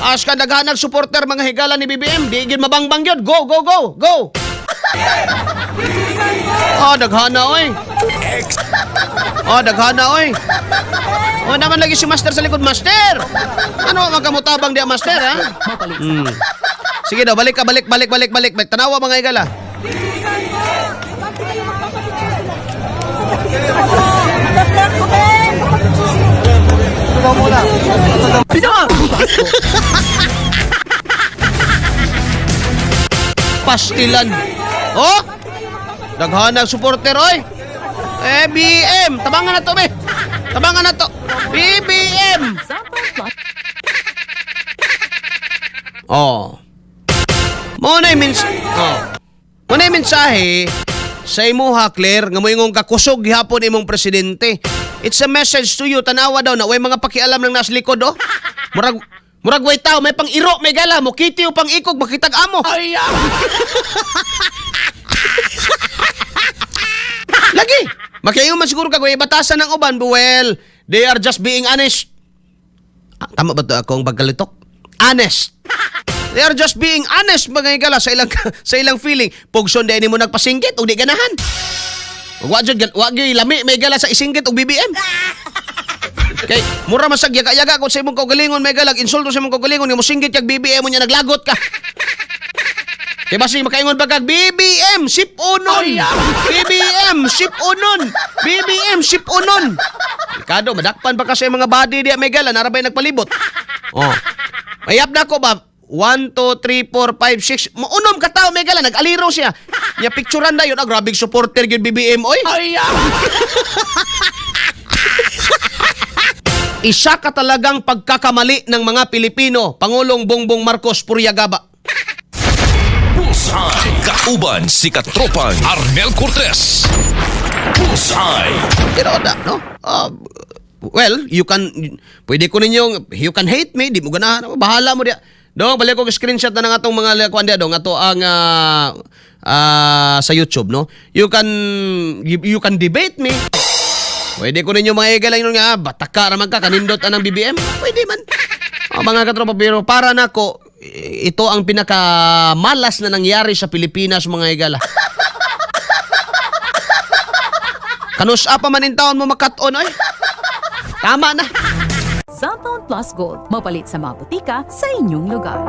As ka daghanag supporter, mga higala, ni BBM, di gid mabangbang yun. Go, go, go, go! Oh, daghana oy. Oh, daghana oy. Oh, naman lagi si Master sa likod, Master. Ano magkamutabang diya, Master, ha? Mapalit sa Sige daw, balik ka, balik, balik, balik, balik. Balik. Tanawa, mga higala. Pastilan. Oh! Daghanag supporter, oy. Eh, BM. Tabangan na to, be. Tabangan na to. BBM. Xanthone Plus Oh. Mo na mins oh. Mo na mensahe sa imuha, Claire, nga moingon ka kusog gihapon imong presidente. It's a message to you. Tanawa daw na way mga pakialam lang nasa likod, oh. Murag murag way tao, may pang iro, may gala, mo kiti o pang ikog, makitag amo. Lagi. Makayo man siguro kag way batasan ng uban, but well, they are just being honest. Ah, tama ba to akong pagkalitok? Honest. They are just being honest, mga higala, sa ilang feeling. Pugson din mo nagpasinggit og di ganahan. Wa jud wa gyud lami may gala sa isinggit og BBM. Kay mura man sag yaga-yaga kung sa imong kaugalingon, may galag insulto sa imong kaugalingon nga mosinggit kag BBM mo niya naglagot ka. Kay basi makaingon pa kag BBM sip unon. BBM sip unon. BBM sip unon. Kado madakpan pa kasi mga body diya, may gala narabay nagpalibot. Oh. Mayap na ko ba? 1, 2, 3, 4, 5, 6. Maunom ka tao, may gala. Nag-aliro siya. Nya picturean na yun. Ah, grabing supporter yun BBM, oy. Isa ka talagang pagkakamali ng mga Pilipino, Pangulong Bongbong Marcos Purya Gaba. Bullseye. Kauban si Katropang Arnel Cortez. Bullseye. Pero na, no? Well, you can, pwede ko ninyong, you can hate me, di mo ganahan, bahala mo diya. Dong, balik ko screenshot na ng atong mga kuan diya, dong, ato ang sa YouTube, no? You can debate me. Pwede ko ninyo mga igalang nga, bataka raman ka, kanindot anang BBM. Pwede man. Oh, mga katropa, pero para nako, ito ang pinakamalas na nangyari sa Pilipinas, mga higala. Kanus pa man in taon mo makat-on, oy. Tama na. Xanthone Plus Gold. Mapalit sa mga butika sa inyong lugar.